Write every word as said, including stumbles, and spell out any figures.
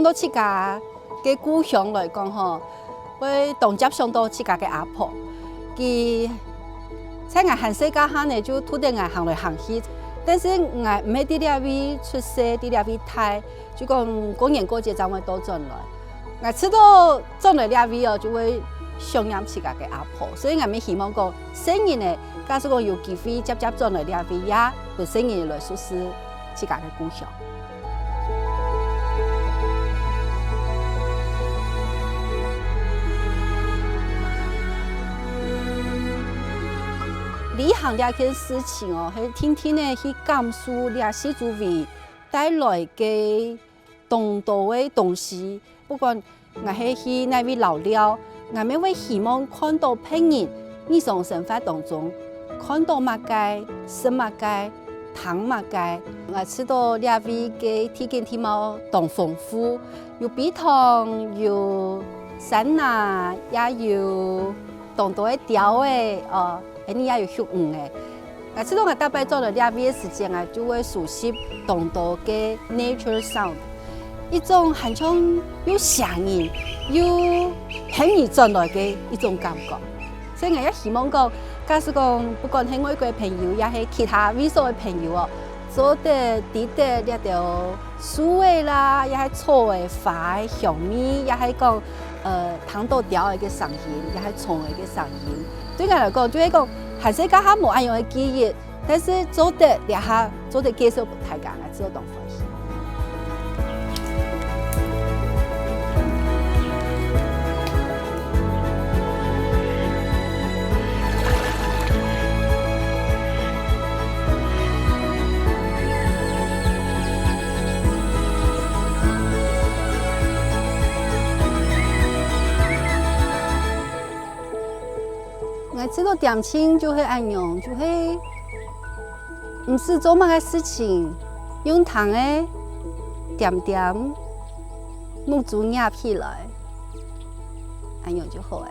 到自家个故鄉來講吼，會當輒想到自家个阿婆。佢在𠊎還細該下呢，就渡等𠊎行來行去。但是𠊎毋係在這位出世，在這位大，就講過年過節正會倒轉來。𠊎知道轉來這位哦，就會想念自家个阿婆，所以𠊎乜希望講，細人仔，假使講有機會輒輒轉來這位，也分細人仔來熟識自家个故鄉。 旅行這件事情哦，係定定仔去感受這四周圍帶來个當多个東西。不管𠊎係去哪位遶尞，𠊎乜會希望看到別人日常生活當中看到麼个、食麼个、聽麼个。𠊎知道這位个地景地貌當豐富， 有陂塘，有山林，也有當多个鳥仔，哦，恁呢也有畜魚仔。𠊎知道𠊎逐擺轉來這位个時節，𠊎就會收集當多个nature sound，一種還像有聲音，又陪你轉來个一種感覺。所以𠊎也希望講，假使講不管係外國个朋友，也係其他位所个朋友哦， 做得知得這兜樹仔啦，也係草仔、花仔香味，也係講，呃，聽到鳥仔个聲音，也係蟲仔个聲音。對𠊎來講，就係講，還細該下無恁樣个記憶，但是做得這下，做得介紹分大家，𠊎知道當歡喜。 𠊎知道恬靜就係恁樣，就係毋使做麼个事情，用聽个恬恬，目珠合起來，恁樣就好了。